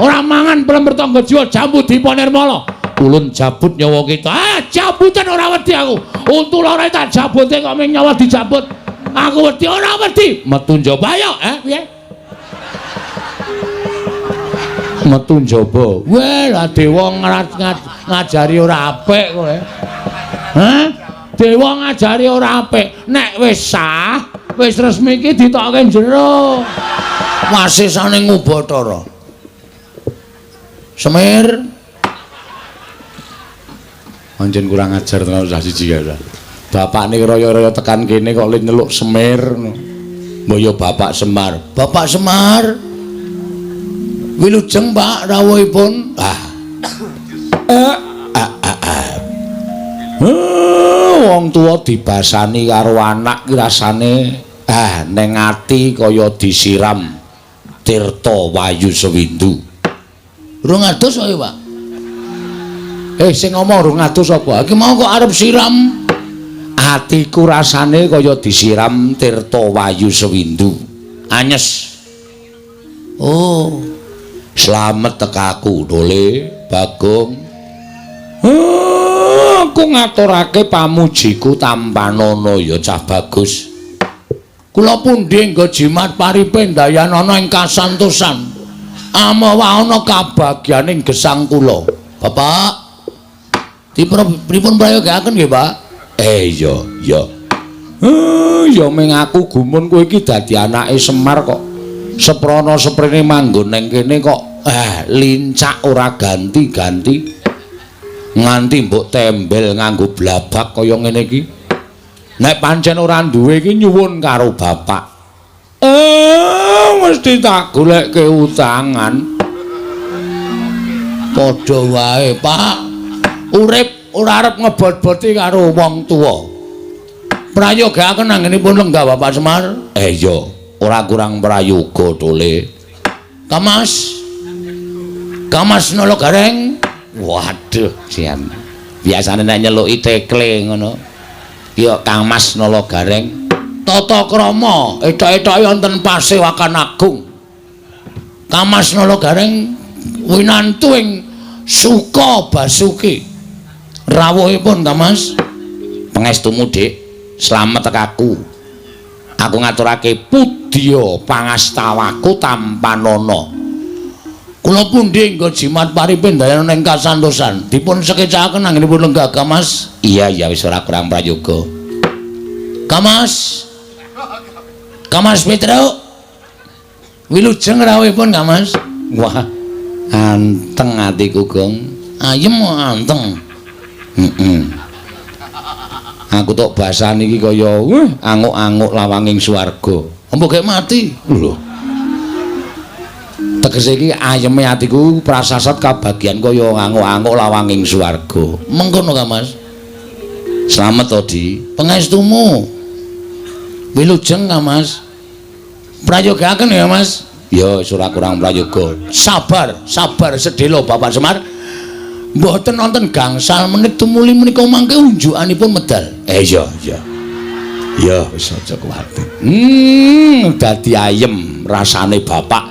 Ora mangan pelem tangga jiwa jambu dipa nirmala. Ulun jabut nyawa kita. Ah, jabutan ora wedi aku. Untu loro tak jabute kok ming nyawa dijabut. Aku wedi ora wedi. Metu njaba ayo, piye? Metu njaba. Weh, lah dewa ngajari ora apik kowe. Hah? Dewa ngajari ora apik. Nek wis sah, wis resmi iki ditokke jero. Wasisane ngubathara. Semir. Pancen kurang ajar tenan cah siji kae. Bapakne raya-raya tekan kene kok le nyeluk Semir. Mbok ya Bapak Semar. Bapak Semar. Wilujeng Pak rawuhipun. Ah. Wong tuwa dibasani karo anak ki rasane neng ati kaya disiram tirta wayu sewindu. Rung adus kok, Pak. Sing ngomong rung adus apa? Iki mau kok arep siram. Atiku rasane kaya disiram tirta wayu sewindu. Anyes. Oh. Slamet tekaku Dole Bagong. Aku ngaturake pamujiku tampanana ya cah bagus. Kula pundi nggo jimat paripe ndayanana ing kasantosan. Amawa ana kabagyaning gesang kula. Bapak, dipun prayogaaken nggih, Pak? Iya, iya. Ya ming aku gumun kowe iki dadi anake Semar kok. Seprana seprene manggon neng kene kok lincak ora ganti-ganti. Nganti mbok tembel nganggo blabak kaya ngene iki. Nek pancen ora duwe iki nyuwun karo bapak. Mesti tak golekke utangan. Padha wae, Pak. Urip ora arep ngebot-boti karo wong tuwa. Prayogaaken anggenipun lenggah Bapak Semar. Iya, ora kurang prayoga Tole. Kamas. Kamas Nala Gareng. Waduh, sian. Biasane nek nyeluki tekle ngono. Ki kok Kang Mas Nala Gareng. Tata krama etok-etoke wonten Pasewakan Agung. Kamas Nala Gareng winantu ing Suka Basuki. Rawuhipun Kamas. Pangestumu, Dik. Slamet tekaku. Aku ngaturake pudya pangastawaku tampanana. Kula pundi nggo jimat paripe ndayana ing kasantosan. Dipun sekecakaken anggenipun lenggah Kamas. Iya, iya wis ora kurang prayoga. Kamas. Kamas Petruk. Wilujeng rawuhipun Kamas. Wah, anteng atiku, Gong. Ayem anteng. Heeh. Aku tok basani iki kaya anguk-anguk lawanging swarga. Mbok gek mati. Lho. Tegese iki ayeme atiku prasasat kabagian kaya anguk-anguk lawanging swarga. Mengkono Kamas. Slamet to, Di. Pangestumu. Wilujeng Kamas. Prayogaaken ya, Mas. Ya wis ora kurang prayoga. Sabar, sabar sedhela Bapak Semar. Mboten wonten gangsal menit tumuli menika mangke unjukanipun medal. Iya, iya. Ya wis aja kuwatir. Dadi ayem rasane bapak.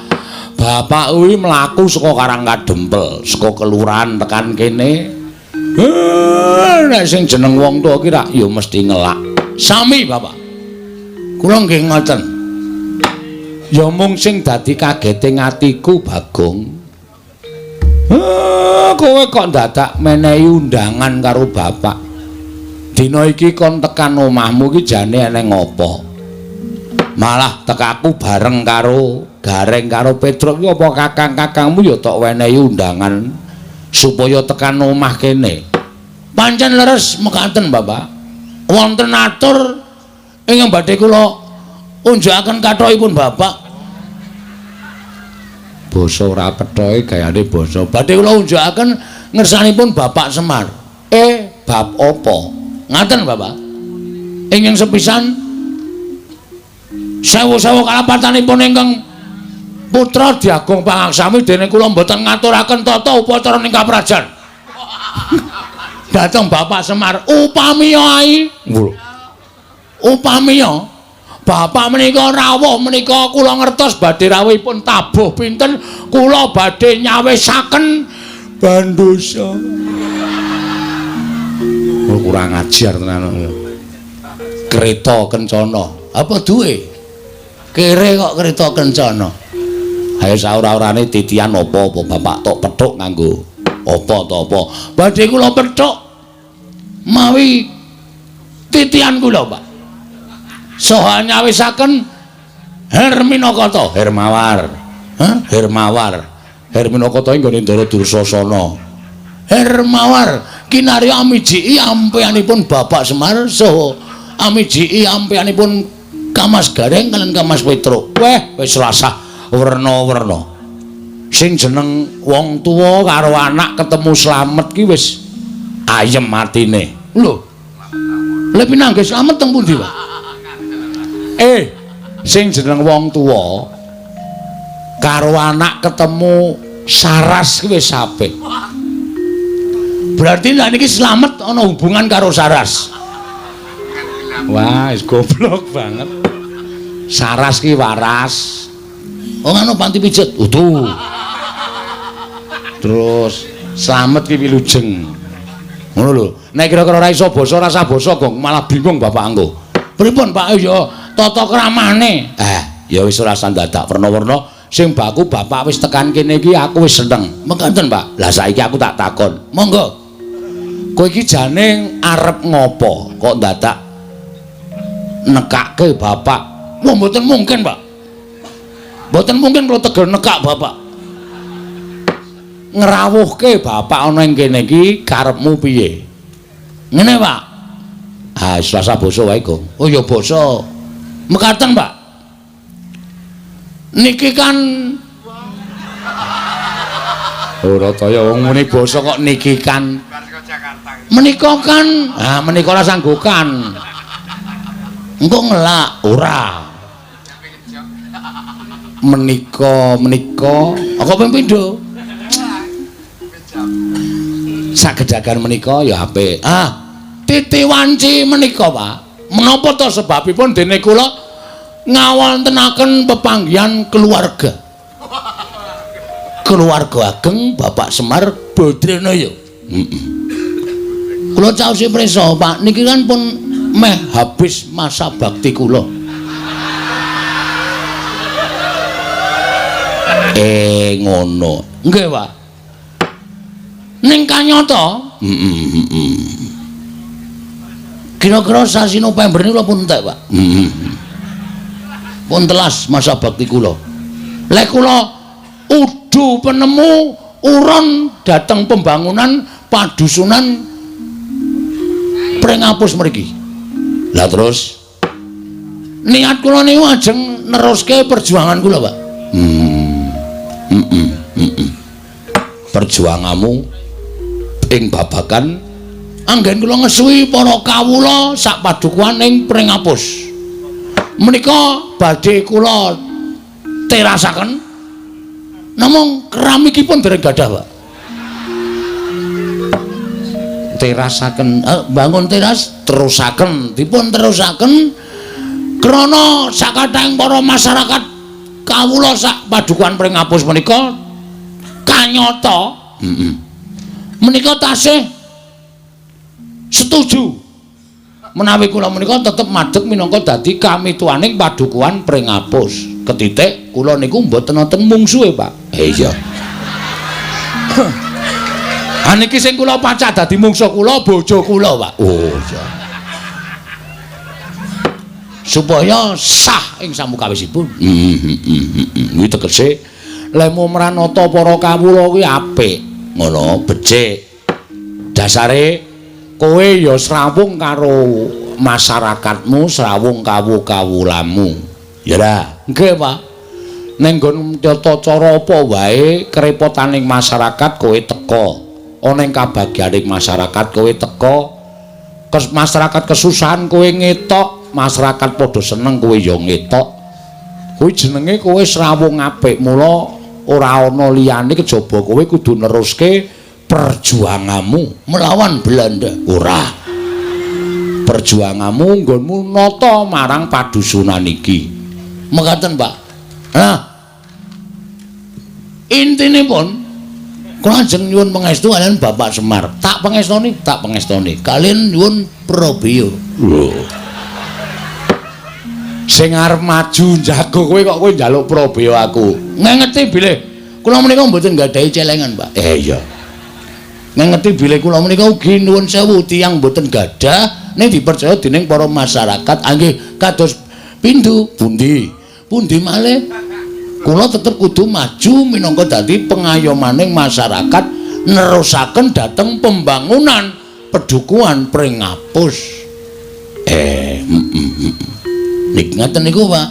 Bapak kuwi mlaku saka Karang Kadempel, saka kelurahan tekan kene. Nek sing jeneng wong tuwa ki rak ya mesti ngelak. Sami, Bapak. Kula nggih ngoten. Ya mung sing dadi kagete atiku, Bagong. Kowe kok dadak menehi undangan karo bapak. Dina iki kon tekan omahmu iki jane eneng apa? Malah tekaku bareng karo Gareng karo Petruk iki apa kakang-kakangmu ya tok wenehi undangan supaya tekan omah kene. Pancen leres mekaten, Bapak. Wonten atur ingkang badhe kula unjukaken kathokipun Bapak. Basa ora pethoke gayane basa. Badhe kula unjukaken ngersanipun Bapak Semar. Bab apa? Ngaten, Bapak. Ingkang sepisan sewu-sewu kalapatanipun ingkang putra Diagung Pangaksami dene kula mboten ngaturaken tata upacara ing kaprajan. Dhateng Bapak Semar upamiya ai. Upamiya Bapak menika rawuh menika kula ngertos badhe rawuhipun tabuh pinten, kula badhe nyawisaken bandosa. Oh, kurang ajar tenan. Kereta kencana. Apa duwe? Kere kok kereta kencana. Ayo saura-urane titian apa-apa bapak tok petuk nganggo apa to apa. Badhe kula petuk mawi titian kula, Pak. Soha nyawisaken Herminakata, Hermawar. Hah? Hermawar. Herminakata nggone Ndara Dursasana. Hermawar kinarya amijiki ampeanipun Bapak Semar saha amijiki ampeanipun Kamas Gareng kalian Kamas Petruk. Weh, wis rasah werna-werna. Sing jeneng wong tuwa karo anak ketemu slamet ki wis ayem atine. Lho. Lha pinanggih slamet teng pundi, Pak? Sing jeneng wong tuwa karo anak ketemu saras ki wis apik. Berarti lha niki slamet ana hubungan karo saras. Wah, wis goblok banget. Saras ki waras. Oh, ngono panti pijet. Utuh. Terus slamet ki wilujeng. Ngono lho. Nek kira-kira ora iso basa, ora usah basa, Gong, malah bingung bapak engko. Pripun, Pak? Ya tata kramane. Ya wis ora usah dadak werna-werna. Sing baku bapak wis tekan kene iki aku wis seneng. Mekaten, Pak. Lah saiki aku tak takon. Monggo. Kowe iki jane arep ngopo kok dadak nekake bapak? Wah, mboten mungkin, Pak. Mboten mungkin kula tegel nekak bapak. Ngrawuhke bapak ana ing kene iki karepmu piye? Ngene, Pak. Ah, wis rasa basa wae, Gong. Oh ya basa. Mekaten, Pak. Niki kan ora kaya wong muni basa kok niki kan. Menika kan, ah menika ora sanggukan. Engko ngelak ora. Menika menika kok ping pindho? Sagedagan menika ya apik. Ah, titi wanci menika, Pak. Menapa to sebabipun dene kula ngawontenaken pepanggihan keluarga. Keluarga ageng Bapak Semar Badranaya. Heeh. Kula caosi prisa, Pak, niki kan pun meh habis masa bakti kula. Ngono. Nggih, Pak. Ning kanyata, heeh. Kira-kira sasi November niku kula pun entek, Pak. Heeh. Pun telas masa bakti kula. Lek kula udu penemu urun dateng pembangunan padusunan Pringapus mriki. Lah terus niat kula niku ajeng neruske perjuangan kula, Pak. Perjuanganmu ing babagan anggen kula ngesuwi para kawula sak padukuhan ing Pringapus. Menika badhe kula terasaken namung keramikipun dereng gadah, Pak. Terasaken, bangun teras terusaken, dipun terusaken krana sakathahing para masyarakat kawula sak padukuhan Pringapus menika kanyata. Menika tasih setuju menawi kula menika tetep madeg minangka dadi kamituaning padukuhan Pringapus. Ketitik kula niku mboten wonten mungsuhe, Pak. Iya. Ha niki sing kula pacak dadi mungsuh kula bojo kula, Pak. Oh, iya. Supaya sah ing samukawisipun. Kuwi tegese lemu mranata para kawula kuwi apik, ngono becik. Dasare kowe ya srawung karo masyarakatmu, srawung kawu-kawulamu. Ya ra? Nggih, Pak. Ning nggon tata cara apa wae kerepotaning masyarakat kowe teka. Ana ing kabagyaning masyarakat kowe teka. Masyarakat kesusahan kowe ngetok, masyarakat padha seneng kowe ya ngetok. Kuwi jenenge kowe srawung apik, mula ora ana liyane kejaba kowe kudu neruske perjuanganmu melawan Belanda. Ora. Perjuanganmu nggonmu nata marang padusunan iki. Mekaten, Pak. Nah, intinipun kula ajeng nyuwun pangestu kaliyan Bapak Semar. Tak pangestoni, tak pangestoni. Kaliyan nyuwun prabeya. Lho. Sing arep maju njago kowe kok kowe njaluk prabeya aku. Ngengeti bilih kula menika mboten nggadahi celengan, Pak. Iya. Ngengeti bilih kula menika ugi nuwun sewu tiyang mboten gadah ning dipercaya dening para masyarakat anggih kados pindho pundi? Pundi malih? Kula tetep kudu maju minangka dadi pengayomaning masyarakat nerusaken dhateng pembangunan pedukuhan Pringapus. Nik ngaten niku, Pak.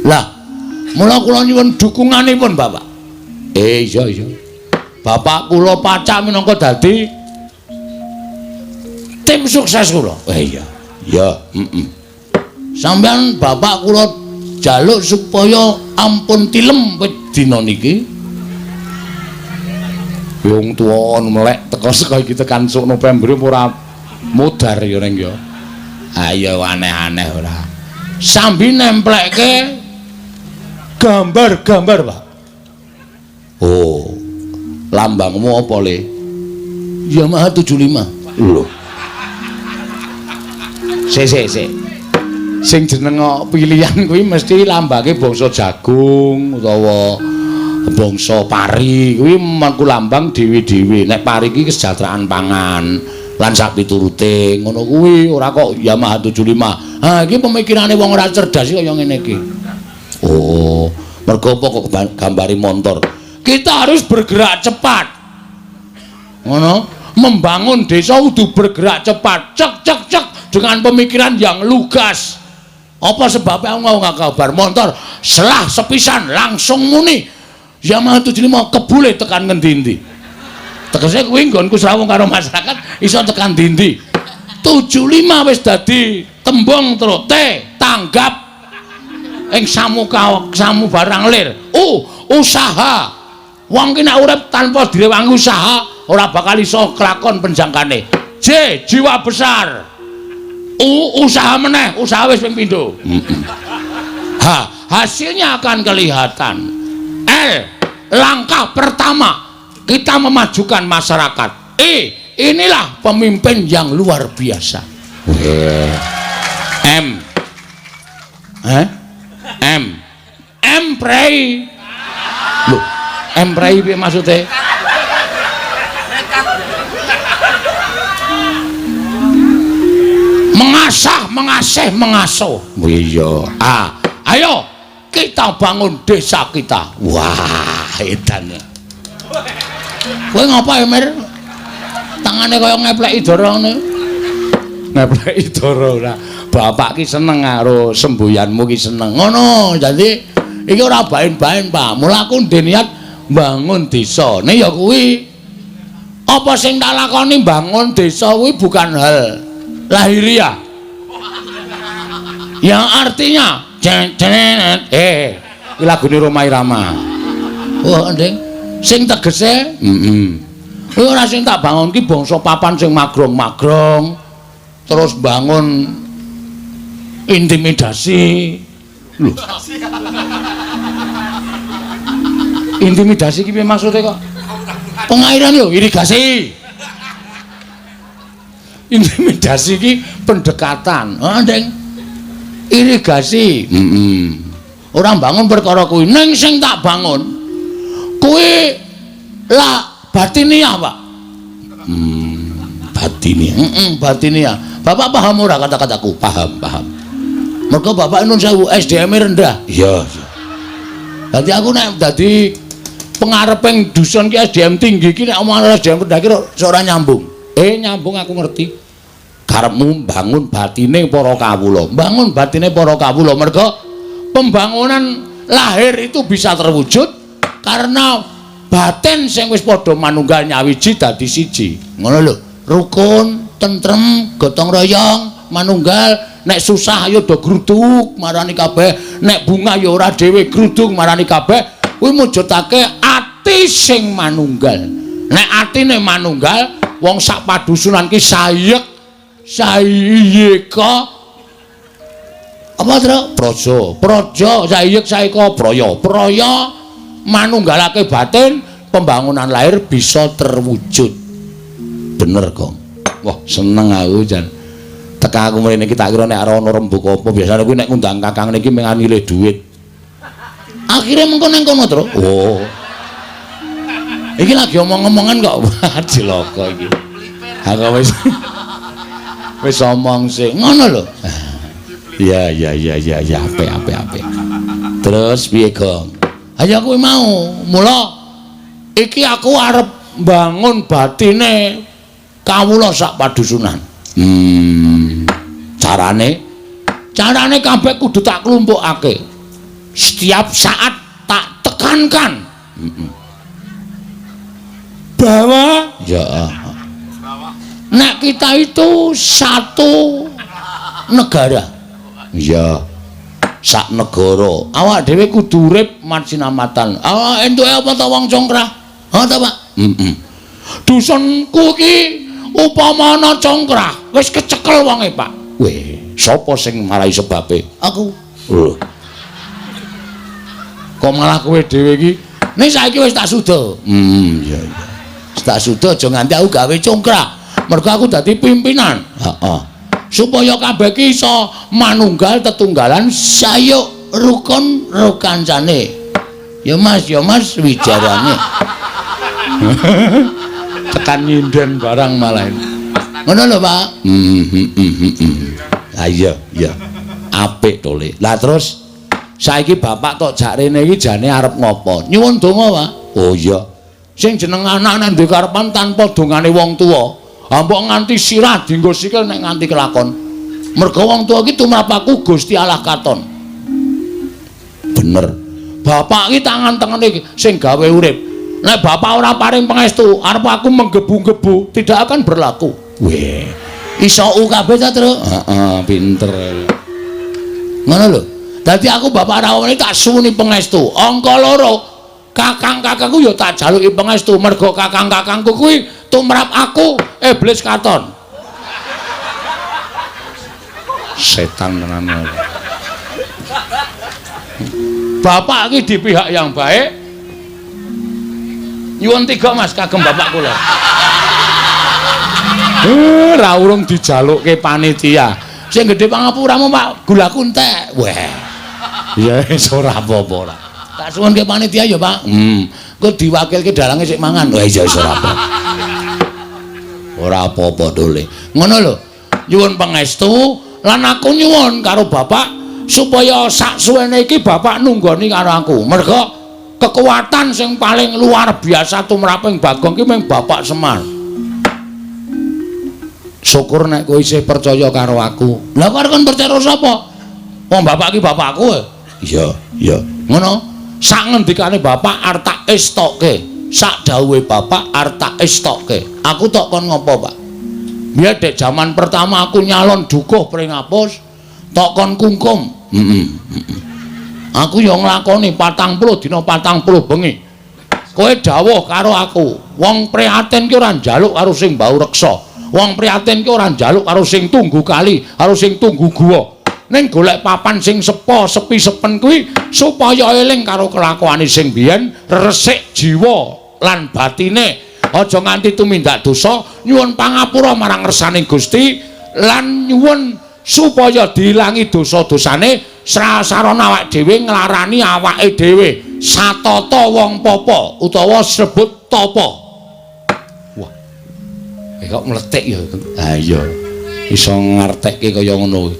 Lah, mula kula nyuwun dukunganipun, Bapak. Iya iya. Bapak kula pacak minangka dadi tim sukses kula. Iya. Ya, Sampeyan bapak kula jaluk supaya ampun tilem wit dina niki. Wong tuwa melek teko saka iki tekan sok November ora modar ya ning ya. Ayo aneh-aneh ora. Sambi nemplekke gambar-gambar, Pak. Oh. Lambangmu apa, Le? Yamaha 75. Lho. Sik sik sik. Sing jeneng pilihan kuwi mesti lambange bangsa jagung utawa bangsa pari. Kuwi mengku lambang dhewe-dhewe. Nek pari iki kesejahteraan pangan lan sak piturute ngono kuwi, ora kok Yamaha 75. Ha iki pemikirane wong ora cerdas kaya ngene iki. Oh, mergo apa kok gambari montor? Kita harus bergerak cepat. Ngono, membangun desa kudu bergerak cepat. Cek cek cek dengan pemikiran yang lugas. Apa sebabnya aku mau kabar motor selah sepisan langsung muni Yamaha 75 kebule tekan ngendi-endi. Tegese kuwi nggonku srawung karo masyarakat iso tekan ndi-ndi. 75 wis dadi tembung terus T tanggap ing samuka samu barang lir. U usaha. Wong ki nek urip tanpa direwangi usaha ora bakal iso kelakon penjangkane. J jiwa besar. U usaha meneh, usaha wis ping pindho. H hasilnya akan kelihatan. L langkah pertama kita memajukan masyarakat. E inilah pemimpin yang luar biasa. M M M prei. Loh, M prei piye maksude? Mengasah, mengasih, mengasuh. Iya. A ayo kita bangun desa kita. Wah, edan. Kowe ngapa ya, Mir? Tangane kaya ngepleki dara ngene. Ngepleki dara ora. Bapak ki seneng karo semboyanmu ki seneng. Ngono, dadi iki ora baen-baen, Pak. Mula aku ndek niat bangun desa. Nek ya kuwi apa sing tak lakoni bangun desa kuwi bukan hal lahiriah. Yang artinya iki lagune Rhoma Irama. Oh, nding. Sing tegese kuwi ora sing tak bangun ki bangsa papan sing magrong-magrong terus bangun intimidasi. Lho. Intimidasi ki piye maksude kok? Pengairan lho, irigasi. Intimidasi ki pendekatan. Oh, nding. Irigasi. Ora bangun perkara kuwi. Ning sing tak bangun kuwi lah batiniah, Pak. Batiniah. Batiniah. Bapak paham ora kata-kataku? Paham, paham. Mergo bapak nun sewu SDM rendah. Iya, iya. Dadi aku nek dadi pengareping dusun ki SDM tinggi ki nek omongan SDM rendah ki ora nyambung. Nyambung aku ngerti. Karepmu bangun batine para kawula. Bangun batine para kawula mergo pembangunan lahir itu bisa terwujud karena batin sing wis padha manunggal nyawiji dadi siji. Ngono lho. Rukun, tentrem, gotong royong, manunggal. Nek susah ayo do gruduk marani kabeh, nek bunga ya ora dhewe gruduk marani kabeh. Kuwi mujudake ati sing manunggal. Nek atine manunggal, wong sak padusunan ki sayek, Saiyeka apa, Tru? Praja. Praja saiyek saeka praya. Praya manunggalake batin, pembangunan lahir bisa terwujud. Bener, Gong. Wah, seneng aku jan. Teka aku mrene iki tak kira nek arep ana rembug apa, biasane kuwi nek ngundang kakang niki mung nyilih dhuwit. Akhire mengko nang kono, Tru. Oh. Iki lagi omong-omongan kok. Cilaka iki. Aku wis wis omong sing ngono lho. Ya ya ya ya ya apik apik apik. Terus piye, Gong? Ayo kuwi mau. Mula iki aku arep mbangun batine kawula sak padusunan. Carane? Carane kabeh kudu tak klumpukake. Setiap saat tak tekankan. Bahwa ya nek kita itu satu negara. Iya. Sak negara. Awak dhewe kudu urip masinamatan. Awak entuke apa ta wong congkrah? Ha ta, Pak? Heeh. Dusunku iki upama ana congkrah, wis kecekel wonge, Pak. Weh, sapa sing marai sebabe? Aku. Lho. Kok malah kowe dhewe iki? Ning saiki wis tak suda. Iya iya. Wis tak suda aja nganti aku gawe congkrah. Mergo aku dadi pimpinan. Heeh. Supaya kabeh iki iso manunggal tetunggalan sayuk rukun rukancane. Ya Mas, ya Mas wijarane. Tekan nyinden barang malah. Ngono lho, Pak. Ah iya, iya. Apik to, Le. Lah terus saiki bapak tok jak rene iki jane arep ngopo? Nyuwun donga, Pak. Oh iya. Sing jeneng anak nek duwe karepan tanpa dongane wong tuwa, mbok nganti sirah dienggo sikil nek nganti kelakon. Mergo wong tuwa iki tumrap aku Gusti Allah katon. Bener. Bapak iki tangan tengene sing gawe urip. Nek bapak ora paring pangestu, arep aku menggebu-gebu tidak akan berlaku. Weh. Iso u kabeh ta, Tru? Heeh, pinter. Ngono lho. Dadi aku bapak rawuh tak suwuni pangestu. Angka loro, kakang-kakangku ya tak jaluki pangestu mergo kakang-kakangku kuwi tumrap aku iblis katon. Setan tenan. Bapak iki di pihak yang baik. Nyuwun tiga Mas kagem bapak kula. Ra urung dijalukke panitia. Sing gedhe pangapuramu Pak, gulaku entek. Weh. Ya wis ora apa-apa ora. Tak suwunke panitia ya, Pak. Engko diwakilke dalange sik mangan. Wah iya wis ora apa. Ora apa-apa dole. Ngono lho. Nyuwun pangestu lan aku nyuwun karo bapak supaya sak suwene iki bapak nunggoni karo aku. Mergo kekuatan sing paling luar biasa tumraping Bagong ki mung Bapak Semar. Syukur nek kowe isih percaya karo aku. Lah kok arep percaya karo sapa? Wong bapak ki bapakku. Iya, iya. Ngono. Sak ngendikane bapak arep tak estoke. Sak dawuhe bapak arep tak estoke. Aku tok kon ngopo, Pak? Biyen dek jaman pertama aku nyalon dukuh Pringapus, tok kon kungkum. Heeh. Aku ya nglakoni 40 dina 40 bengi. Kowe dawuh karo aku, wong prihatin ki ora njaluk karo sing bau reksa. Wong prihatin ki ora njaluk karo sing tunggu kali, karo sing tunggu guwa. Ning golek papan sing sepo, sepi sepen kuwi supaya eling karo kelakuane sing biyen, resik jiwa lan batine. Aja nganti tumindak dosa, nyuwun pangapura marang ngersaning Gusti lan nyuwun supaya diilangi dosa-dosane. Srasarana awak dhewe nglarani awake dhewe satata wong papa utawa sebut tapa. Wah. Kok mletik ya. Ha iya. Iso ngertekke kaya ngono kuwi.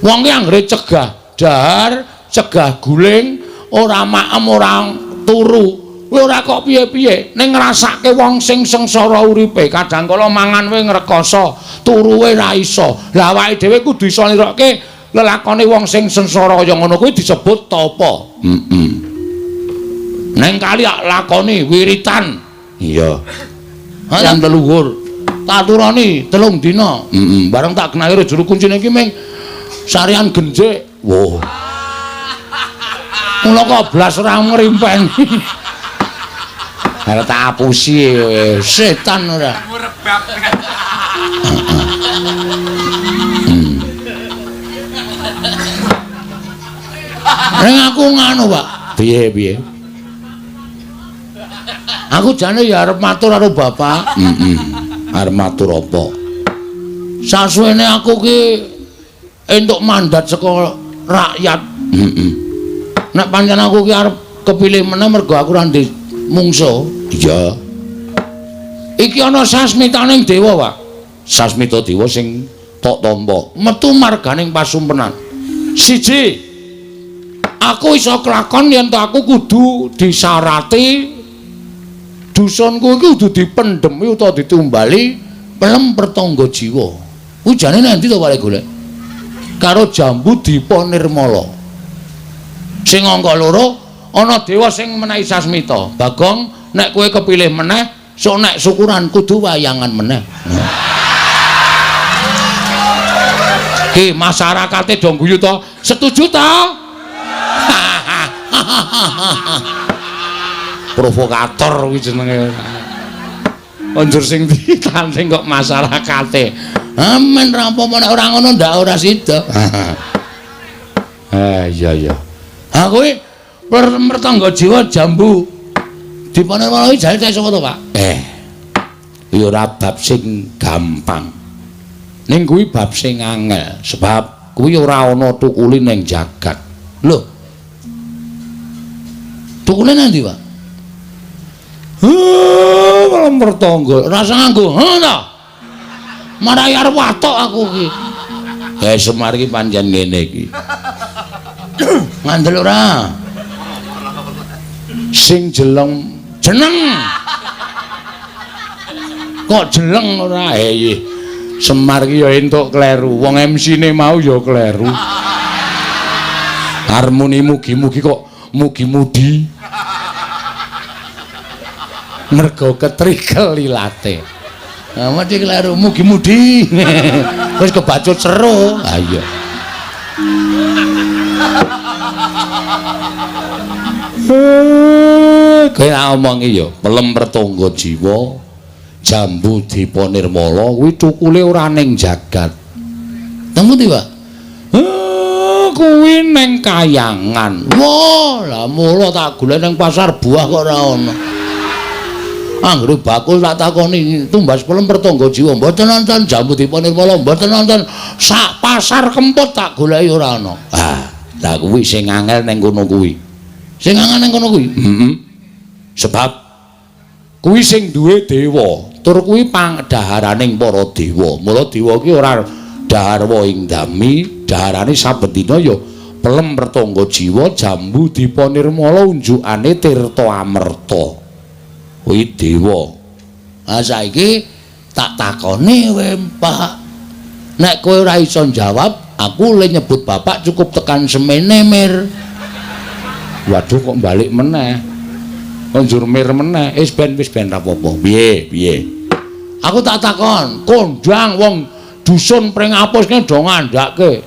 Wong ki anggere cegah dahar, cegah guling, ora maem, ora turu. Kuwi ora kok piye-piye, ning ngrasake wong sing sengsara uripe, kadang kala mangan wae ngrekoso, turu wae ra iso. Lah awake dhewe kudu iso nirokke lelakone wong sing sengsara kaya ngono kuwi disebut tapa. Heeh. Neng kali lakoni wiritan. Iya. Yang leluhur. Tak turoni 3 dina. Heeh. Bareng tak genahke juru kuncine iki ming sarian genjik. Wah. Mula kok blas ora ngrimpeni. Arep tak apusi setan ora. Ning aku nganu, Pak. Piye-piye? Aku jane ya arep matur karo bapak. Heeh. Arep matur apa? Sasuwene aku ki entuk mandat saka rakyat. Heeh. Nek pancen aku ki arep kepilih meneh mergo aku ora ndek mungsuh. Iya. Iki ana sasmitaning dewa, Pak. Sasmita dewa sing tok tampa metu marganing pasumpenan. Siji, aku iso kelakon yen to aku kudu disarati dusunku iki kudu dipendhemi utawa ditumbali pelem pertangga jiwa. Kuwi jane nang ndi to Pak golek? Karo jambu Dipa Nirmala. Sing angka loro ana dewa sing menehi sasmita. Bagong, nek kowe kepilih meneh, sok nek syukuran kudu wayangan meneh. Ki masyarakate do guyu to? Setuju to? Provokator kuwi jenenge. Anjur sing ditanding kok masyarakate. Amen ra apa-apa nek ora ngono ndak ora sida. Iya iya. Ha kuwi mertangga jiwa jambu Dipa Nirmala iki jane sapa to, Pak? Kuwi ora bab sing gampang. Ning kuwi bab sing angel, sebab kuwi ora ana tukule ning jagat. Lho. Tukule nang ndi, Pak? Heh, malah mertangga. Rasa nganggo, heh ta. Marai arep watok aku iki. Semar iki pancen ngene iki. Ngandel ora? Sing jeleng jeneng. Kok jeleng ora? Semar iki ya entuk kleru. Wong MC-ne mau ya kleru. Harmoni mugi-mugi kok mugi-mudi. Mergo ketrikel ilate. Nah, mesti kleru mugi-mudi. Wis kebacut seru. Ha iya. Kaya omongi ya, pelem pertangga jiwa jambu Dipa Nirmala kuwi tukule ora ning jagat. Nang pundi, Pak? Kuwi ning kayangan. Wah, lah mula tak golek ning pasar buah kok ora ana. Anggere bakul tak takoni tumbas pelem pertangga jiwa mboten nonton jambu Dipa Nirmala mboten nonton sak pasar Kempot tak goleki ora ana. Ah, lah kuwi sing angel ning kono kuwi. Sing angel ning kono kuwi? Heeh. Sebab kuwi sing duwe dewa, tur kuwi pangdaharaning para dewa. Mula dewa ki ora dahar ing dami, daharane saben dina ya pelem pertangga jiwa jambu Dipa Nirmala unjukane tirta amerta. Kuwi dewa. Ah saiki tak takoni kowe, Pak. Nek kowe ora iso njawab, aku le nyebut bapak cukup tekan semene, Mir. Waduh kok balik meneh. Njur mir meneh. Wis ben ra apa-apa. Piye, piye? Aku tak takon, kondang wong dusun Pringapus ki do ngandhake.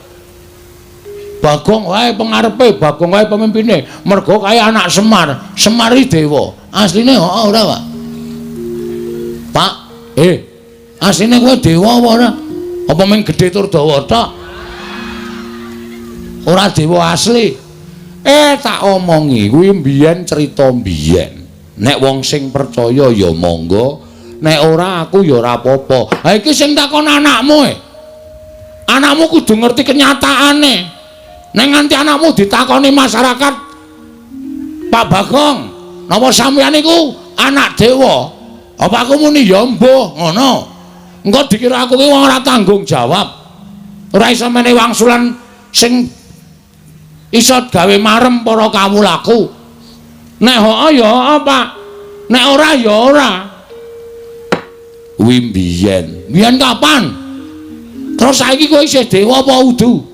Bagong wae pengarepe, Bagong wae pemimpine. Mergo kae anak Semar, Semar iki dewa. Asline heeh ora, Pak? Pak, asline kowe dewa apa ora? Apa mung gedhe tur dawa tok? Ora dewa asli. Tak omongi kuwi mbiyen cerita mbiyen. Nek wong sing percaya ya monggo, nek ora aku ya ora apa-apa. Ha iki sing takon anakmu e. Anakmu kudu ngerti kenyataane. Nek nganti anakmu ditakoni masyarakat, Pak Bagong, napa sampeyan niku anak dewa? Apa aku muni ya mbuh ngono. Engko dikira aku ki wong ora tanggung jawab. Ora iso menehi wangsulan sing iso gawe marem para kawulaku. Nek heeh ya heeh, Pak. Nek ora ya ora. Kuwi mbiyen. Mbiyen kapan? Terus saiki kowe isih dewa apa udu?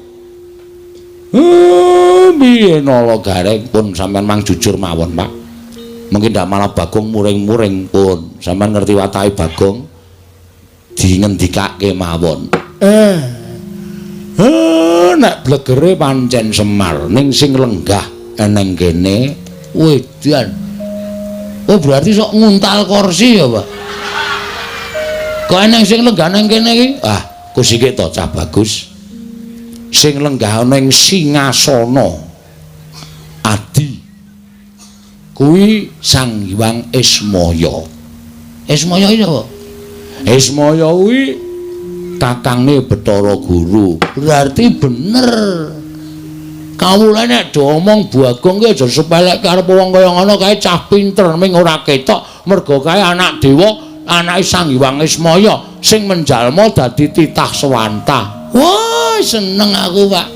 Mbiyen ala gareng pun sampean mang jujur mawon, Pak. Mungkin ndak malah Bagong muring-muring pun. Sampean ngerti watake Bagong dingendikake mawon. Nek blegere pancen Semar ning sing lenggah eneng kene wedan. Oh berarti sok nguntal kursi ya, Pak. Kok eneng sing lenggah nang kene iki? Ah, kusike to cah bagus. Sing lenggah ana ing singasana. Adi kuwi Sang Hyang Ismaya. Ismaya iki sapa? Ismaya kuwi kakangne Bathara Guru. Berarti bener. Kawula nek do omong Bagong ki aja sepelekke arep wong kaya ngono kae cah pinter ming ora ketok mergo kae anak dewa, anake Sang Hyang Ismaya sing menjalma dadi titah sewantah. Wah, seneng aku, Pak.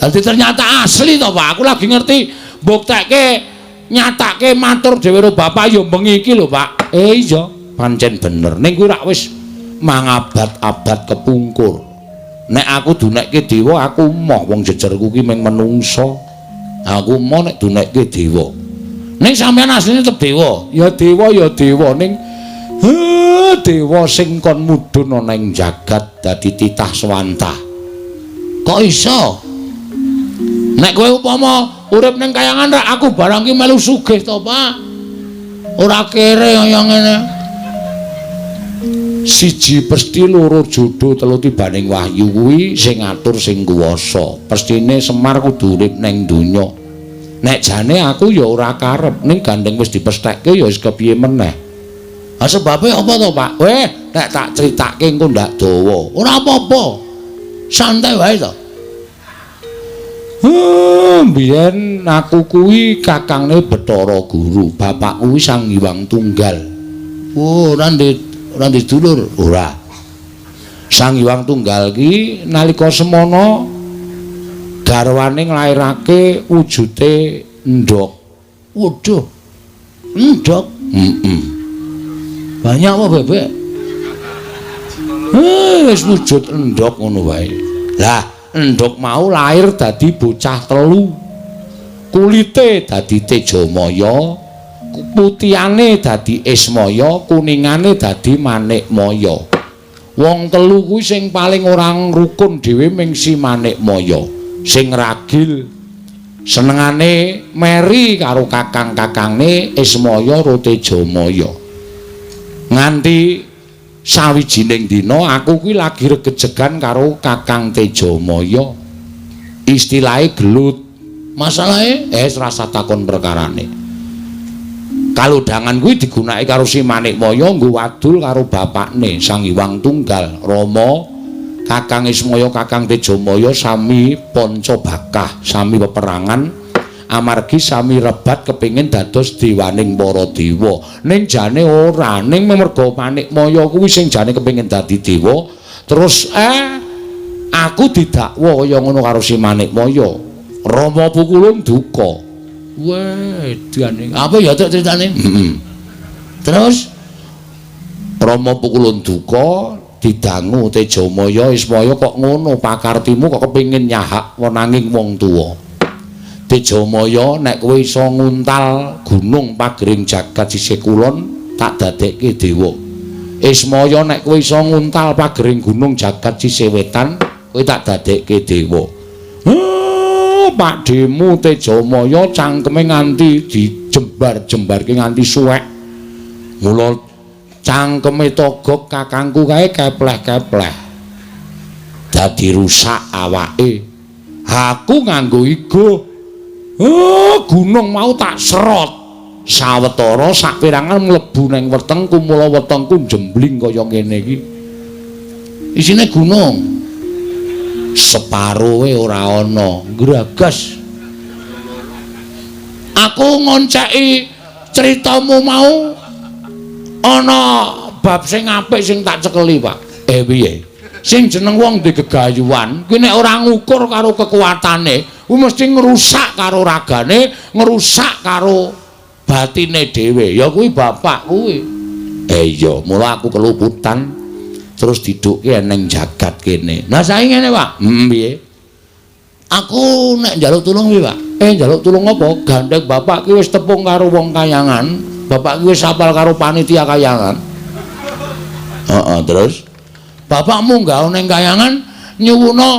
Dadi ternyata asli to, Pak. Aku lagi ngerti mbuktekke nyatake matur dhewe karo bapak ya bengi iki lho, Pak. Iya, pancen bener. Ning kuwi rak wis mangabad-abad kepungkur. Nek aku dunekke dewa, aku moh wong jejerku ki mung menungsa. Aku moh nek dunekke dewa. Ning sampeyan asline tetep dewa. Ya dewa ya dewa ning dewa sing kon mudhun ana ing jagat dadi titah swantah. Kok iso? Nek kowe upama urip ning kayangan rak aku barang ki melu sugih to, Pak. Ora kere kaya ngene. Siji pesti loro jodo telu tibaning wahyu kuwi sing ngatur sing kuwasa. Pestine Semar kudu urip ning donya. Nek jane aku ya ora karep ning gandeng wis dipesthekke ya wis kepiye meneh. Ha sebabe apa to, Pak? Weh, nek tak critake engko ndak dawa. Ora apa-apa. Santai wae to. Mbiyen aku kuwi kakangne Bathara Guru, bapak kuwi Sang Hyang Tunggal. Oh, ora ndek dulur. Ora. Sang Hyang Tunggal ki nalika semana garwane nglairake wujute endhog. Waduh. Endhog? Heeh. Banyak apa bebek? Wis wujud endhog ngono wae. Lah, endhog mau lahir dadi bocah telu. Kulite dadi Tejamaya, putihane dadi Ismaya, kuningane dadi Manikmaya. Wong telu kuwi sing paling ora rukun dhewe ming si Manikmaya, sing ragil senengane meri karo kakang-kakangne Ismaya ro Tejamaya. Nganti sawijining dina aku kuwi lagi regejegan karo Kakang Tejamaya. Istilahe gelut. Masalahe rasa takon perkarane. Kalodhangan kuwi digunakake karo si Manikmaya nggo wadul karo bapakne Sang Hyang Tunggal Rama. Kakang Ismaya, Kakang Tejamaya sami panca bakah, sami peperangan amargi sami rebat kepingin dados dewaning para dewa. Ning jane ora, ning merga Manikmaya kuwi sing jane kepingin dadi dewa, terus aku didakwa kaya ngono karo si Manikmaya. Rama pukulun duka. Weh, edane. Apa ya tok critane? Heeh. Terus Rama pukulun duka didangu Tejamaya, Ismaya kok ngono pakartimu kok kepingin nyahak wenanging wong tuwa. Tejamaya nek kowe iso nguntal gunung pagering jagat sisih kulon tak dadekke dewa. Ismaya nek kowe iso nguntal pagering gunung jagat sisih wetan kowe tak dadekke dewa. Pakdemu Tejamaya cangkeme nganti dijembar-jembarke nganti suwek. Mula cangkeme togok kakangku kae kepleh-kepleh. Dadi rusak awake. Aku nganggo igo. Oh, gunung mau tak serot. Sawetara saperangan mlebu nang wetengku, mula wetengku jembling kaya ngene iki. Isine gunung. Separoe ora ana, gragas. Aku ngonceki critamu mau ana bab sing apik sing tak cekeli, Pak. Piye? Sing jeneng wong di gegayuhan kuwi nek ora ngukur karo kekuatane, kuwi mesti ngrusak karo ragane, ngrusak karo batine dhewe. Ya kuwi bapak kuwi. Iya, mula aku keluputan terus didukke ning jagat kene. Lah saiki ngene, Pak. Piye? Aku nek njaluk tulung piye, Pak? Njaluk tulung apa? Gandeng bapak ki wis tepung karo wong kayangan, bapak ki wis apal karo panitia kayangan. Heeh, terus bapakmu nggawe ning kayangan nyuwuna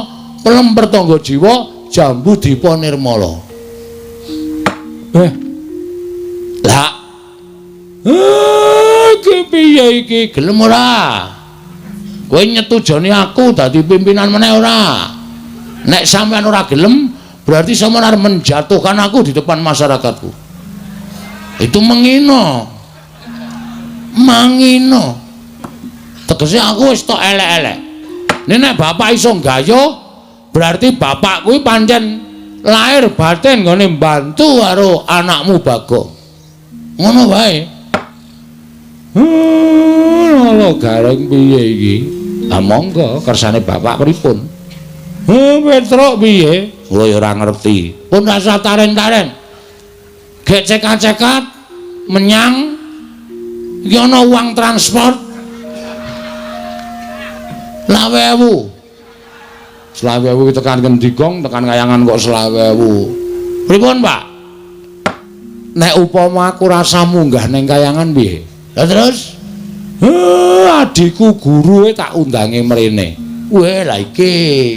pelem pertangga jiwa jambu dipa nirmala. Lah. Iki piye iki? Gelem ora? Kowe nyetujoni aku dadi pimpinan meneh ora? Nek sampean ora gelem, Berarti sampeyan arep menjatuhkan aku di depan masyarakatku. Itu mengino. Mangino. Tegese aku wis tok elek-elek. Nek bapak iso nggayuh, berarti bapak kuwi pancen lahir batin nggone mbantu karo anakmu Bagong. Ngono wae. Lho Gareng piye iki? Lah monggo kersane bapak pripun? Petruk piye? Kula ya ora ngerti. Pun rasa taren-taren. Gek cekat-cekat menyang iki ana uang transport 20.000. 20.000 iki tekan ngendi, Gong? Tekan kayangan kok 20.000. Pripun, Pak? Nek upama aku rasa munggah ning kayangan piye? Lah terus? Adikku gurue tak undange mrene. Weh, lah iki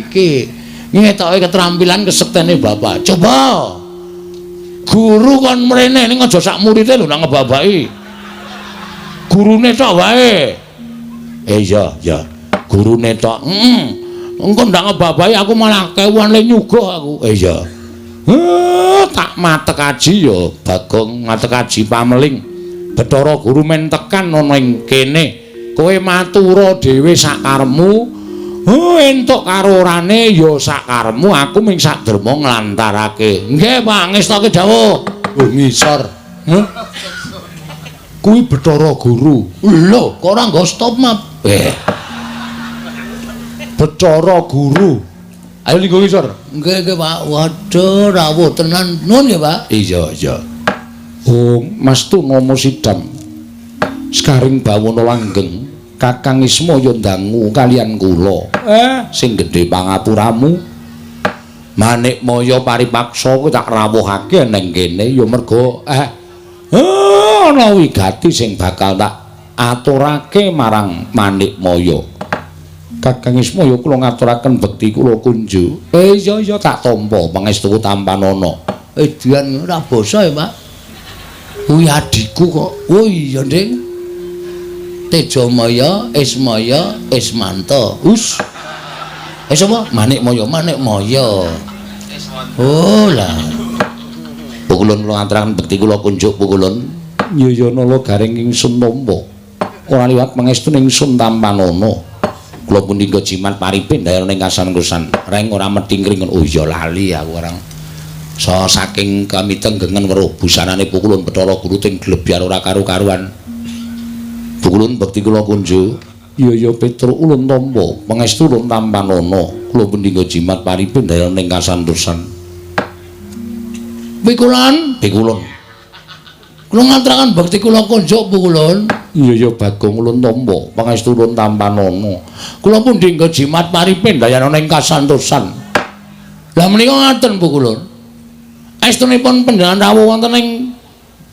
iki ngetoke keterampilan kesektene bapak. Coba. Guru kon mrene ning aja sak murite lho nang ngebabaki. Gurune tok wae. Iya, iya. Gurune tok. Heeh. Engko ndak ngebabaki aku malah kewuan le nyuguh aku. Iya. Tak matek aji ya, Bagong, matek aji pameling. Bathara Guru men tekan ana ing kene. Kowe matura dhewe sakaremu. Oh, entuk karo orane ya sakaremu, aku ming saderma nglantarake. Nggih, Pak, ngestoke dawuh. Oh, ngisor. Heh. Kuwi Bathara Guru. Lho, kok ora nggo stop map? Bathara Guru. Ayo linggo ngisor. Nggih, nggih, Pak. Waduh, rawuh tenan. Nuwun nggih, Pak. Iya, iya. Oh, Mas Tunomo Sidam. Sekaring bawana langgeng, Kakang Ismaya ndangu kalian kula. Sing gedhe pangapuramu. Manikmaya paripaksa kuwi tak rawuhake ning kene ya merga ana wigati sing bakal tak aturake marang Manikmaya. Kakang Ismaya kula ngaturaken bekti kula kunjuk. Iya iya tak tampa pangestu tampanana. Edian ora basa ya, Pak. Kuwi adhiku kok. Oh iya, Ding. Tejamaya, Ismaya, Ismanto. Us. Sapa? Manikmaya, Manikmaya. Oh lah. Pukulun kula ngaturaken bekti kula kunjuk pukulun. Ya ya nala Gareng ingsun tampa. Ora liwat pangestu ingsun tampanana. Kula punika jimat paripin dayana ing kasan-kusan. Reng ora methingkring. Oh iya lali aku orang. So saking kamitenggengen weruh busanane pukulun Bathara Guru ting glebyar ora karu-karuan. Pukulun bekti kula kunjuk. Ya ya Petruk ulun tampa pangestu ulun tampanana. Kula punika jimat paripin dayana ing kasantosan. Pikulon, pikulun. Kula ngaturaken bekti kula kunjuk pukulun. Iya ya Bagong ulun tampa pangestu ulun tampanana. Kula pundi nggo jimat paripin dayana ing kasantosan. Lah menika ngaten pukulun. Estunipun panjenengan rawuh wonten ing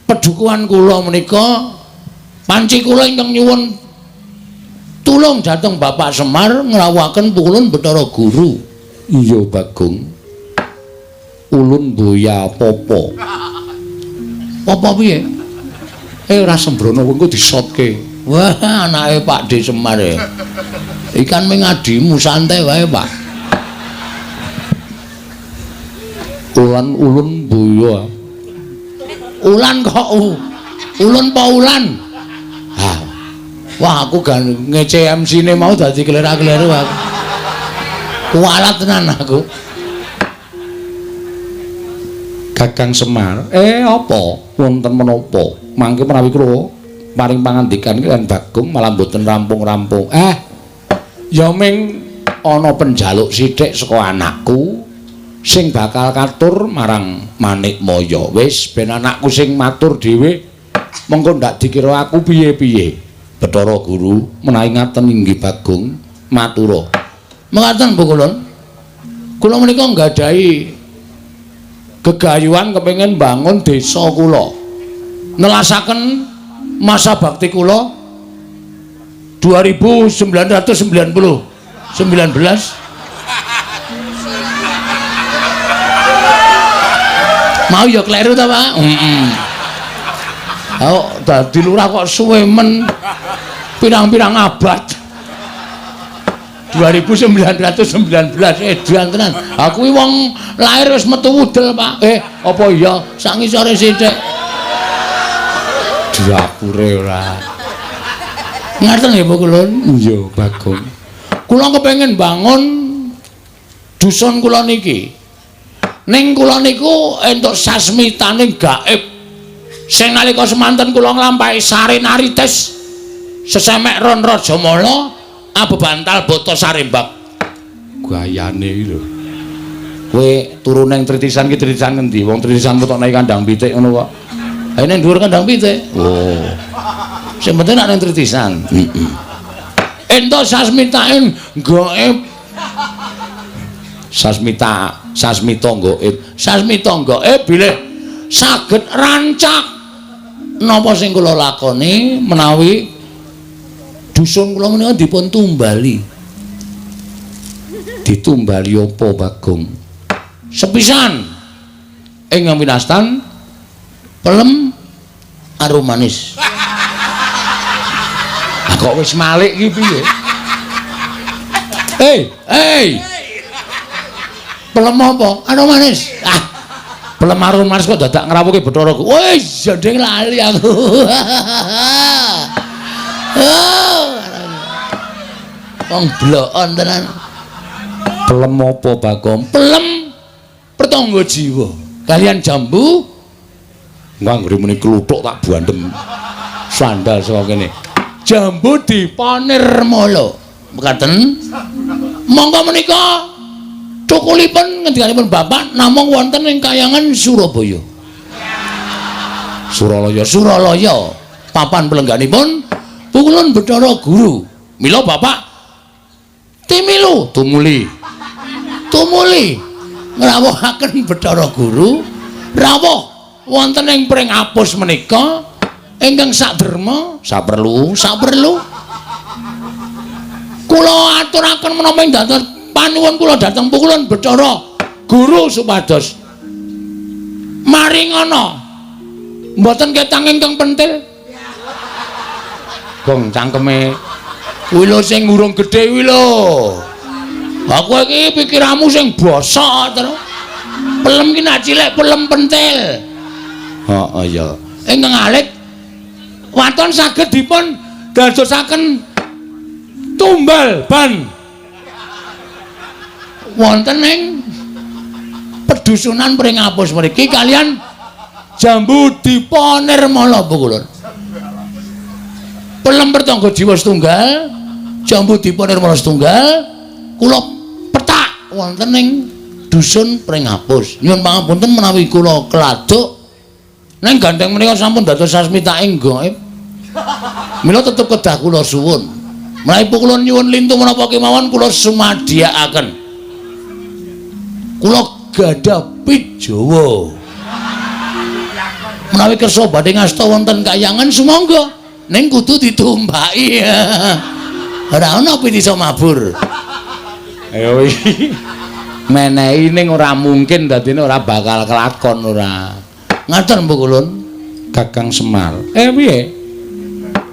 pedukuhan kula menika panci kula ingkang nyuwun tulung dhateng Bapak Semar ngrawuhaken pukulun Bathara Guru. Iya Bagong. Ulun boya popo. Popo piye? Ora sembrono engko disotke. Wah, anake Pak D Semar e. Ikan ming adimu santai wae, Pak. Ulan ulun boya. Ulan kok ulun pa ulan? Ha. Wah, aku gan ngece MC-ne mau dadi kelera-keleru aku. Kualat tenan aku. Kakang Semar, apa? Wonten menapa? Mangke menawi kula paring pangandikan kaliyan Bagong malah mboten rampung-rampung. Ya ming ana penjaluk sithik saka anakku sing bakal katur marang Manikmaya. Wis ben anakku sing matur dhewe, mengko ndak dikira aku piye-piye. Bathara Guru menawi ngaten inggih Bagong matura. Mekaten pukulun. Kula menika nggadahi gegayuhan kepengin bangun desa kula. Nelasaken masa bakti kula 2990 19. Mau ya kleru ta, Pak? Heeh. Oh, dadi lurah kok suwe men pirang-pirang abad. 2919 edan tenan. Aku kuwi wong lahir wis metu wudel, Pak. Apa iya sak ngisore sithik. Dapure ora. Ngaten nggih, Pukulun? Iya, Bagong. Kula kepengin bangun dusun kula niki. Ning kula niku entuk sasmitane gaib. Sing nalika semanten kula nglampahi sarenarites sesemek ron Rajamala abebantal bata sarembak. Gayane iki lho. Kowe turu ning tritisan ki tritisan ngendi? Wong tritisan metokne kandang pitik ngono kok. Ha ning dhuwur kandang pitik. Oh. Sing penting nek ning tritisan. Heeh. Entuk sasmitane gaib. Sasmita, sasmita gaib. Sasmita gaib bilih saged rancak napa sing kula lakoni menawi dusun kula menika dipun tumbali. Ditumbali apa, Bagong? Sepisan ing winastan pelem arum manis. Ah kok wis malik iki piye? Hei, Pelem apa? Arum manis. Ah, pelem arum manis kok dadak ngrawuhke Bathara. Wis, jandeng lali aku. Oh. Wong blokon tenan. Pelem apa, Bagong? Pelem pertangga jiwa. Kalian jambu nganggere muni kluthuk tak bandem. Sandal saka kene. Jambu dipanirmala. Mekaten. Monggo menika cukulipun ngendikanipun Bapak namung wonten ing kayangan Surabaya. Suralaya, Suralaya. Papan pelengganipun Pukulun Bathara Guru. Mila Bapak timilu tumuli. Tumuli ngrawuhaken Bathara Guru rawuh wonten ing Pringapus menika ingkang saderma saperlu saperlu kula aturaken menapa ing dados panuwun kula dhateng Pukulun Bathara Guru supados maringana mboten ketang ingkang pentil. Gong cangkeme kuwi lho sing urung gedhe kuwi lho. Aku iki pikiranmu sing bosok terus. Pelem ki nak cilik pelem pentil. Heeh ya. Ingkang alit waton saged dipun dadosaken tumbal ban wonten ing pedusunan Pringapus mriki kalian jambu dipanirmala Pukulun. Pelem pertangga jiwa setunggal, jambu dipanirmala setunggal, kula petak wonten ing dusun Pringapus. Nyuwun pangapunten menawi kula keladuk ning gandeng menika sampun dados sasmitaing gaib. Mila tetep kedah kula suwun. Menawi Pukulun nyuwun lintu menapa kemawon kula sumadiyakaken. Kula gadah pit Jawa. Menawi kersa badhe ngasta wonten kayangan sumangga, ning kudu ditumbaki. Ora ana pit iso mabur. Ayo iki menehi ning ora mungkin dadine ora bakal kelakon ora. Ngaten Pukulun. Kakang Semar. Piye?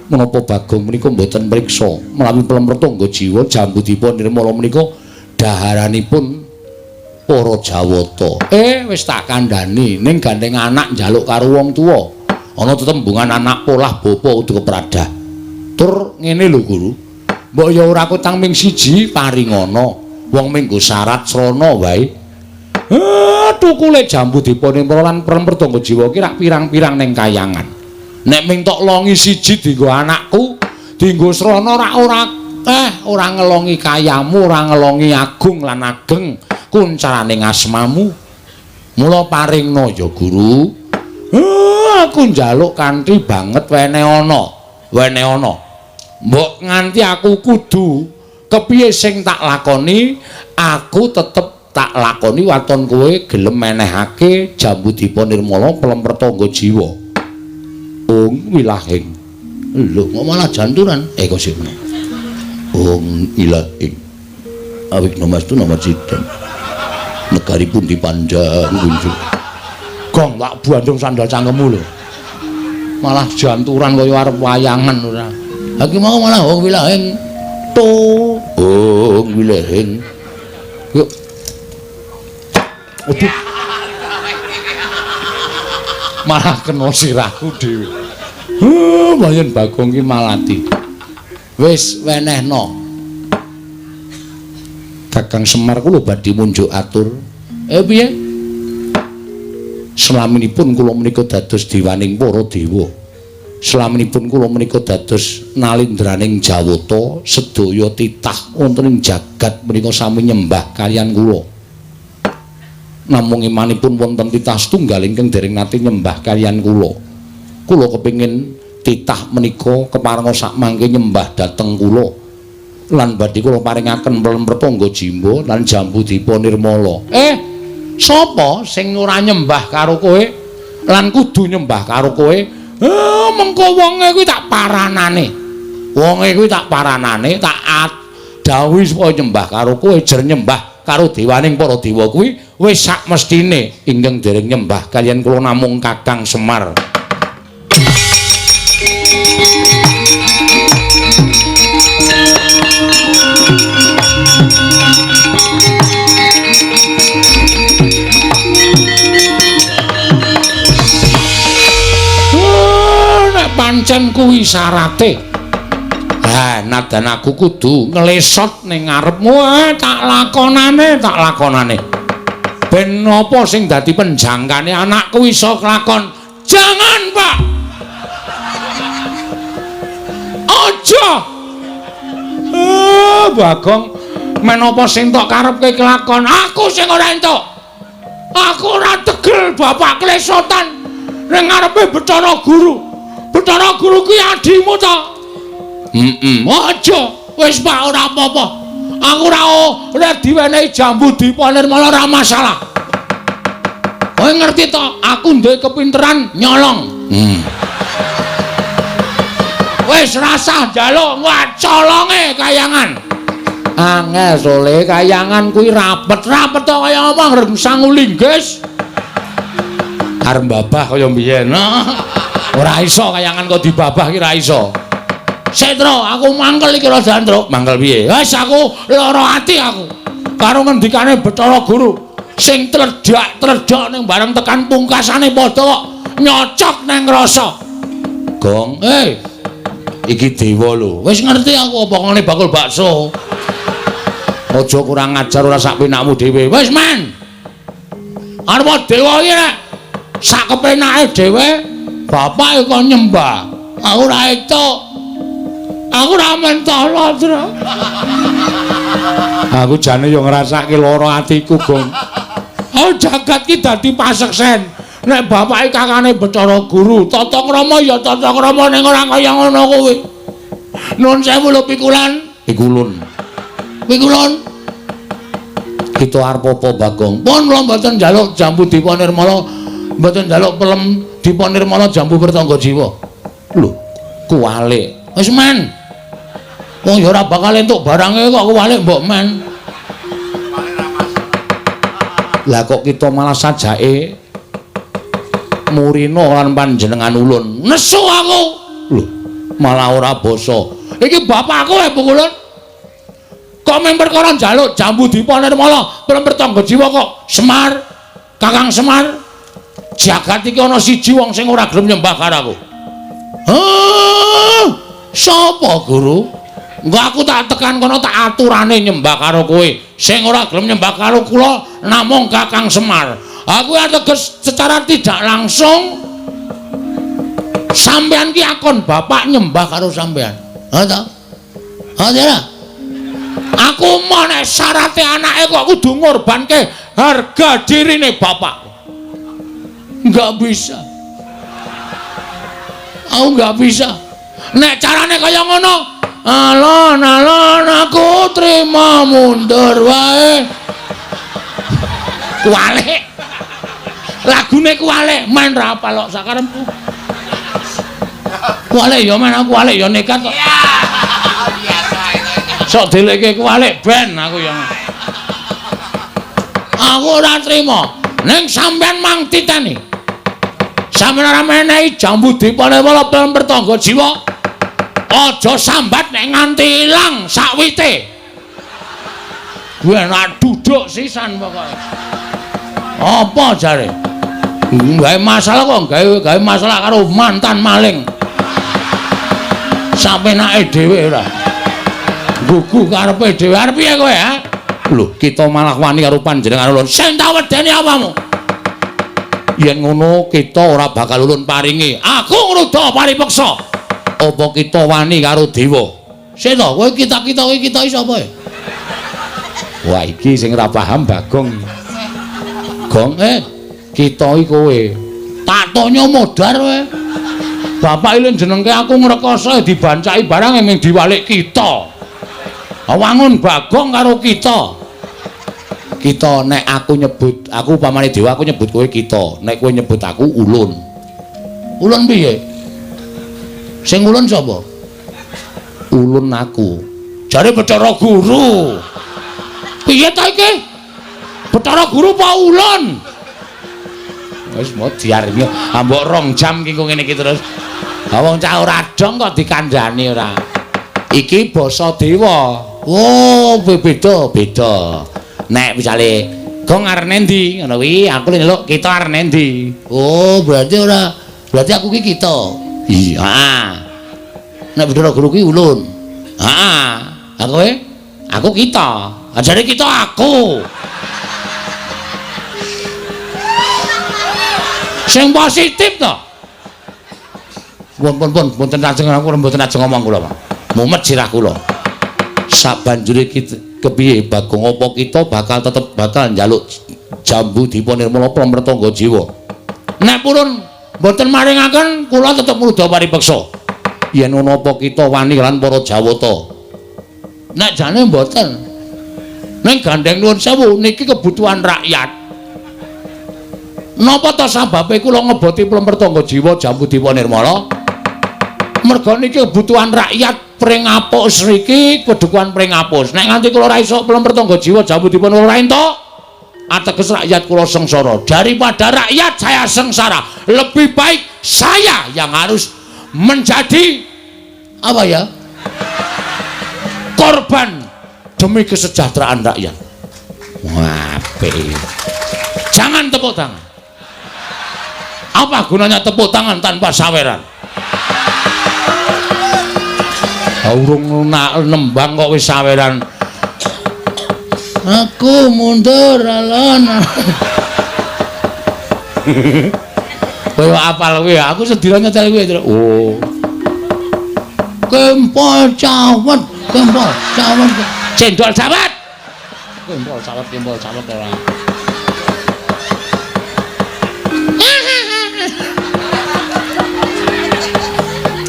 Menapa Bagong menika mboten mriksa menawi pelem pertangga jiwa jambu dipa nirmala menika daharanipun para Jawata. Wis tak kandhani ning gandeng anak njaluk karo wong tuwa. Ana tetembungan anak polah bapa kudu kepradah. Tur ngene lho Guru. Mbok ya ora kutang ming siji paringana. Wong minggu syarat srana wae. Tukule jambu dipa nirmala lan pelem pertangga jiwa ki rak pirang-pirang ning kayangan. Nek ming tok longi siji dienggo anakku, dienggo srana rak ora ora ngelongi kayamu, ora ngelongi agung lan ageng kuncarane asmamu. Mula paringna ya Guru. Aku njaluk kanthi banget wene ana, wene ana. Mbok nganti aku kudu kepiye sing tak lakoni, aku tetep tak lakoni waton kowe gelem menehake jambu dipa nirmala pelem pertangga jiwa. Ung wilahing. Lho kok malah janturan? Kok sik meneh. Ung ilahing. Awik namastu nama cidam. Negari pun dipandang kunjung. Gong tak bandung sandal cangkemmu lho. Malah janturan kaya arep wayangan ora. Lha ki mau malah wong wilahing to. Bagong wilehing. Yuk. Aduh. Malah kena sirahku dhewe. Wayan Bagong ki malati. Wis wenehno. Kakang Semar kula badhe munjuk atur. Piye? Selaminipun kula menika dados dewaning para dewa. Selaminipun kula menika dados nalindraning Jawata, sedaya titah wonten ing jagat menika sami nyembah kaliyan kula. Namung imanipun wonten titah setunggal ingkang dereng nate nyembah kaliyan kula. Kula kepingin titah menika keparenga sakmangke nyembah dhateng kula. Lan badhe kula paringaken pelem pertangga jimba lan jambu dipa nirmala. Sapa sing ora nyembah karo kowe lan kudu nyembah karo kowe? Mengko wonge kuwi tak paranane. Wonge kuwi tak paranane, tak dawuhi supaya nyembah karo kowe, jer nyembah karo dewaning para dewa kuwi wis sak mestine ingkang dereng nyembah kaliyan kula namung Kakang Semar. Pancen kuwi syarate. Ha, nadan aku kudu nglesot ning ngarepmu, tak lakonane, tak lakonane. Ben apa sing dadi penjangkane anakku iso kelakon? Jangan, Pak. Aja. Bagong, men apa sing tok karepke kelakon? Aku sing ora entuk. Aku ora tegel bapak klesotan ning ngarepe Bathara Guru. Bathara Guru kuwi adimu to? Heeh. Aja, wis Pak ora apa-apa. Aku ora diwenehi jambu dipa nirmala ora masalah. Kowe ngerti to, aku duwe kepinteran nyolong. Wis rasah njaluk colonge kayangan. Angel sole kayangan kuwi rapet-rapet to kaya apa ngreng sangu linggis. Arep babah kaya mbiyen. Ora iso kayangan kok dibabah ki ora iso. Setro, aku mangkel iki rada Andro. Mangkel piye? Wis aku lara ati aku. Karo ngendikane Bathara Guru sing tledhak-tledhak ning bareng tekan pungkasane padha kok nyocok nang rasa. Gong, iki dewa lho. Wis ngerti aku apa ngene bakul bakso. Aja kurang ajar ora sak penakmu dhewe. Wis men. Arep dewa iki nek sak kepenake dhewe bapak kok nyembah. Aku ora entuk. Aku ora mentolo, Tru. Aku jane yo ngrasake lara atiku, Gong. Oh, jagat ki dadi paseksen. Nek bapake kakane Bathara Guru, tata krama ya tata krama ning ora kaya ngono kuwi. Nun sewu lho pikulan. Pikulun. Pikulun. Kita arep apa, Bagong? Pun kula mboten njaluk jambu dipa nirmala, mboten njaluk pelem dipa nirmala jambu pertangga jiwa. Lho, kuwalik. Wis men. Wong ya ora bakal entuk barange kok kuwalik mbok men. Lah kok kita malah sajake murina lan panjenengan ulun. Nesu aku. Lho, malah ora basa. Iki bapakku e pukulun. Kok men perkara njaluk jambu dipa nirmala pelem pertangga jiwa kok Semar, Kakang Semar. Jagat iki ana siji wong sing ora gelem nyembah karo aku. Hah? Sapa, Guru? Engko aku tak tekan kono tak aturane nyembah karo kowe. Sing ora gelem nyembah karo kula namung Kakang Semar. Aku ateges secara tidak langsung sampean ki akon bapak nyembah karo sampean. Ha ta? Ha ta? Aku mau nek syarate anake kok kudu ngorbanke harga dirine bapak. Enggak bisa. Aku enggak bisa. Nek carane kaya ngono, alon-alon aku trima mundur wae. Kuwalik. Lagune kuwalik, men ra apal kok sakarepku. Kuwalik ya men aku kuwalik ya nekat kok. Sok delekke kuwalik ben aku ya. Aku ora trima. Ning sampean mang titeni. Sampeyan ora menehi jambu dipa nirmala pelem pertangga jiwa. Aja sambat nek nganti ilang sakwite. Gue enak duduk sisan pokoke. Apa jare? Gawe masalah kok gawe masalah karo mantan maling. Sapenake dhewe ora. Gugu karepe dhewe arep piye kowe ha? Lho, kita malah wani karo panjenengan ulun. Sing tak wedeni apamu? Yen ngono kita ora bakal ulun paringi. Aku ngruda paripeksa. Apa kita wani karo dewa? Sing to, kowe kita-kita kowe kita iki sapa? Wah, iki sing ora paham Bagong. Gong kita iki kowe. Tak tonyo modar kowe. Bapak ilin jenengke aku ngrekoso dibancaki barang ming diwalik kita. Wangun Bagong karo kita. Kita nek aku nyebut, aku upamane dewa aku nyebut kowe kita. Nek kowe nyebut aku ulun. Ulun piye? Sing ulun sapa? Ulun aku. Jare Bathara Guru. Piye ta iki? Bathara Guru apa ulun? Wis mau diarep ambok rong jam ki ngene iki terus. Ha wong cah ora dong kok dikandhani ora. Iki basa dewa. Oh, beda beda. Nek misale Gong arep endi ngono kuwi, aku nyeluk kita arep endi. Oh, berarti ora, berarti aku ki kita. Iya, heeh. Nek Bathara Guru ki ulun. Heeh. Ha kowe? Aku kita. Ajare kita aku. Sing positif to. Pun pun pun mboten ajeng aku mboten ajeng ngomong kula, Pak. Mumet sirah kula. Sabanjure kita kepiye Bagong apa kita bakal tetep bakal njaluk jambu dipa nirmala pramretangga jiwa. Nek purun mboten maringaken kula tetep ngruda paripeksa. Yen ngono apa kita wani lan para Jawata? Nek jane mboten. Ning gandeng nuwun sewu niki kebutuhan rakyat. Napa ta sababe kula ngeboti plempertangga jiwa jambu dipa nirmala? Merga niki kebutuhan rakyat Pringapus riki kedukuhan Pringapus. Nek nganti kula ora iso plempertangga jiwa jambu dipa ora entuk, ateges rakyat kula sengsara. Daripada rakyat saya sengsara, lebih baik saya yang harus menjadi apa ya? Korban demi kesejahteraan rakyat. Wah, jangan tepuk tangan. Apa gunanya tepuk tangan tanpa saweran? Urung nembang kok wis saweran. Aku mundur alon. Kowe apal kowe, aku sedina nyetel kowe. Oh. Kempol cawet, kempol cawet. Cendol cawet. Kempol cawet, kempol cawet ora.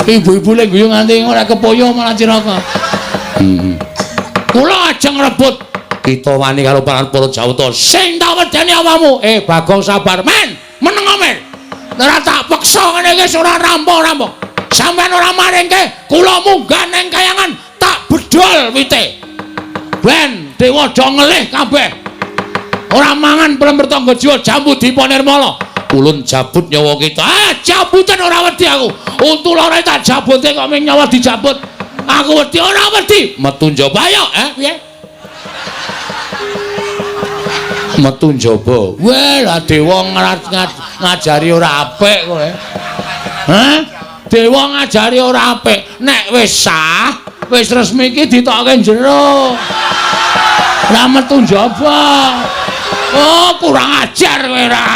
Ibu-ibu lek guyu nganti ora kepoyo malah cilaka. Heeh. Kula ajeng rebut kita wani karo para Jawata. Sing tak wedeni awakmu. Bagong sabar, men. Meneng men. Ora tak peksa ngene iki ora rampung-rampung. Sampeyan ora maringke, kula munggah ning kayangan tak bedol wite. Ben dewa do ngelih kabeh. Ora mangan plempertangga jiwa jambu dipa nirmala. Ulun jabut nyawa kita. Ah, jabutan ora wedi aku. Untu loro tak jabute kok ming nyawa dijabut. Aku wedi ora wedi. Metu njaba ayo, piye? Metu njaba. Weh, lah dewa ngajari ora apik kowe. Hah? Dewa ngajari ora apik. Nek wis sah, wis resmi iki ditokke jero. Lah metu njaba. Oh, kurang ajar kowe ra.